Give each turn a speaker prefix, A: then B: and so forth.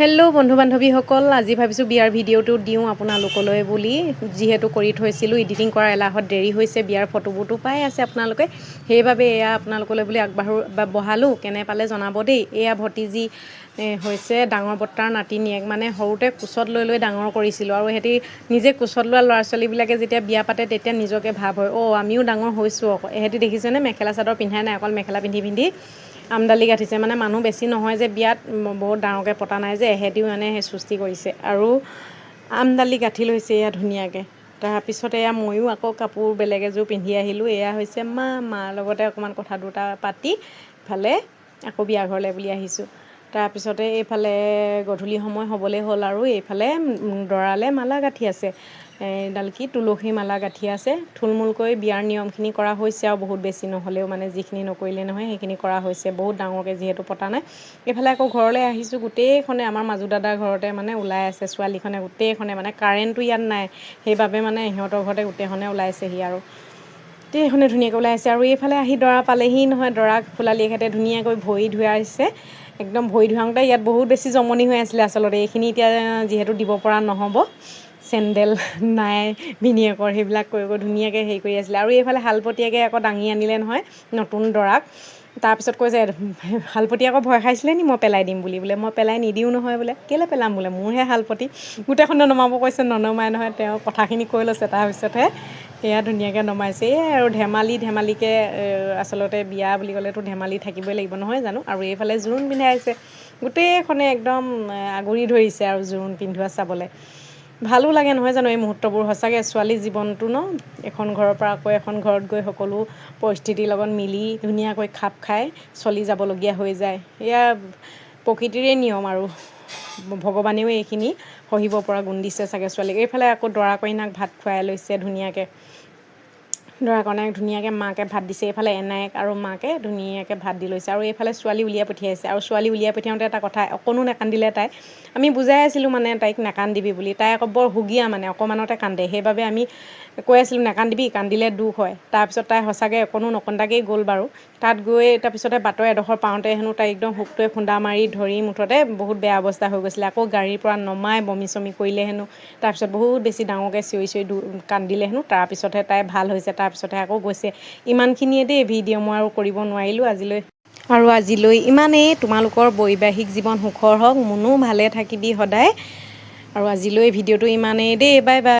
A: Hello' বন্ধু বান্ধৱীসকল, আজি ভাবিছোঁ বিয়াৰ ভিডিঅ'টো দিওঁ আপোনালোকলৈ বুলি। যিহেতু কৰি থৈছিলোঁ, এডিটিং কৰাৰ এলাহত দেৰি হৈছে। বিয়াৰ ফটোবোৰতো পাই আছে আপোনালোকে, সেইবাবে এয়া আপোনালোকলৈ বুলি আগবাঢ়ো বা বঢ়ালোঁ। কেনে পালে জনাব দেই। এয়া ভতিজী হৈছে, ডাঙৰ বৰ্তাৰ নাতিনীয়েক। মানে সৰুতে কোচত লৈ লৈ ডাঙৰ কৰিছিলোঁ আৰু সিহঁতি নিজে কোচত লোৱা ল'ৰা ছোৱালীবিলাকে যেতিয়া বিয়া পাতে, তেতিয়া নিজকে ভাৱ হয়, অ' আমিও ডাঙৰ হৈছোঁ আকৌ। এহেঁতি দেখিছেনে, মেখেলা চাদৰ পিন্ধাই নাই, অকল মেখেলা পিন্ধি পিন্ধি আমদালি গাঁঠিছে। মানে মানুহ বেছি নহয় যে বিয়াত, বহুত ডাঙৰকৈ পতা নাই যে, এহেঁতিও মানে সেই সৃষ্টি কৰিছে আৰু আমদালি গাঁঠি লৈছে এয়া ধুনীয়াকৈ। তাৰপিছত এয়া ময়ো আকৌ কাপোৰ বেলেগ এযোৰ পিন্ধি আহিলোঁ। এয়া হৈছে মা। মাৰ লগতে অকণমান কথা দুটা পাতি ইফালে আকৌ বিয়া ঘৰলৈ বুলি আহিছোঁ। তাৰপিছতে এইফালে গধূলি সময় হ'বলৈ হ'ল আৰু এইফালে দৰালে মালা গাঁঠি আছে। এইডাল কি তুলসী মালা গাঁঠি আছে। থুলমূলকৈ বিয়াৰ নিয়মখিনি কৰা হৈছে আৰু বহুত বেছি নহ'লেও মানে যিখিনি নকৰিলে নহয়, সেইখিনি কৰা হৈছে, বহুত ডাঙৰকৈ যিহেতু পতা নাই। এইফালে আকৌ ঘৰলৈ আহিছোঁ। গোটেইখনে আমাৰ মাজু দাদাৰ ঘৰতে মানে ওলাই আছে ছোৱালীখনে গোটেইখনে। মানে কাৰেণ্টটো ইয়াত নাই, সেইবাবে মানে সিহঁতৰ ঘৰতে গোটেইখনে ওলাইছেহি আৰু গোটেইখনে ধুনীয়াকৈ ওলাই আছে। আৰু এইফালে আহি দৰা পালেহি নহয়। দৰাক খুলালীয়েকহঁতে ধুনীয়াকৈ ভৰি ধুৱাইছে একদম। ভৰি ধুৱাওঁতে ইয়াত বহুত বেছি জমনি হৈ আছিলে আচলতে। এইখিনি এতিয়া যিহেতু দিব পৰা নহ'ব, চেণ্ডেল নাই ভিনীয়েকৰ, সেইবিলাক কৰি কৰি ধুনীয়াকৈ হেৰি কৰি আছিলে। আৰু এইফালে শালপতীয়াকে আকৌ দাঙি আনিলে নহয় নতুন দৰাক। তাৰপিছত কৈছে, শালপতি আকৌ ভয় খাইছিলে নি, মই পেলাই দিম বুলি। বোলে মই পেলাই নিদিওঁ নহয় বোলে। কেলৈ পেলাম বোলে, মোৰহে শালপতি। গোটেইখনে নমাব কৈছে, ননমাই নহয়। তেওঁ কথাখিনি কৈ লৈছে, তাৰপিছতহে সেয়া ধুনীয়াকৈ নমাইছে। এয়াই আৰু ধেমালি ধেমালিকৈ, আচলতে বিয়া বুলি ক'লেতো ধেমালি থাকিবই লাগিব, নহয় জানো? আৰু এইফালে জোৰোণ পিন্ধাইছে, গোটেইখনে একদম আগুৰি ধৰিছে আৰু জোৰোণ পিন্ধোৱা চাবলৈ ভালো লাগে, নহয় জানো? এই মুহূৰ্তবোৰ সঁচাকৈ ছোৱালী জীৱনটো ন, এখন ঘৰৰ পৰা আকৌ এখন ঘৰত গৈ সকলো পৰিস্থিতিৰ লগত মিলি ধুনীয়াকৈ খাপ খাই চলি যাবলগীয়া হৈ যায়। এয়া প্ৰকৃতিৰে নিয়ম আৰু ভগৱানেও এইখিনি সহিব পৰা গুণ দিছে চাগে ছোৱালীক। এইফালে আকৌ দৰা কইনাক ভাত খুৱাই লৈছে ধুনীয়াকৈ। দৰা কইনাক ধুনীয়াকৈ মাকে ভাত দিছে। এইফালে এনায়েক আৰু মাকে ধুনীয়াকৈ ভাত দি লৈছে আৰু এইফালে ছোৱালী উলিয়াই পঠিয়াইছে। আৰু ছোৱালী উলিয়াই পঠিয়াওঁতে এটা কথা, অকণো নাকান্দিলে তাই। আমি বুজাই আছিলোঁ মানে তাইক নাকান্দিবি বুলি। তাই আকৌ বৰ হুগীয়া, মানে অকণমানতে কান্দে। সেইবাবে আমি কৈ আছিলোঁ, নাকান্দিবি, কান্দিলে দুখ হয়। তাৰপিছত তাই সঁচাকৈ অকণো নকন্দাকেই গ'ল বাৰু। তাত গৈ তাৰপিছতে বাটৰ এডোখৰ পাওঁতে হেনো তাই একদম হুকটোৱে খুন্দা মাৰি ধৰি মুঠতে বহুত বেয়া অৱস্থা হৈ গৈছিলে। আকৌ গাড়ীৰ পৰা নমাই বমি চমি কৰিলে হেনো। তাৰপিছত বহুত বেছি ডাঙৰকৈ চিঞৰি চিঞৰি কান্দিলে হেনো। তাৰপিছতহে তাই ভাল হৈছে, তাৰপিছতহে আকৌ গৈছে। ইমানখিনিয়ে দেই ভিডিঅ', মই আৰু কৰিব নোৱাৰিলোঁ আজিলৈ। আৰু আজিলৈ ইমানেই। তোমালোকৰ বৈবাহিক জীৱন সুখৰ হওক। মুনু, ভালে থাকিবি সদায়। আৰু আজিলৈ ভিডিঅ'টো ইমানেই দেই। Bye bye.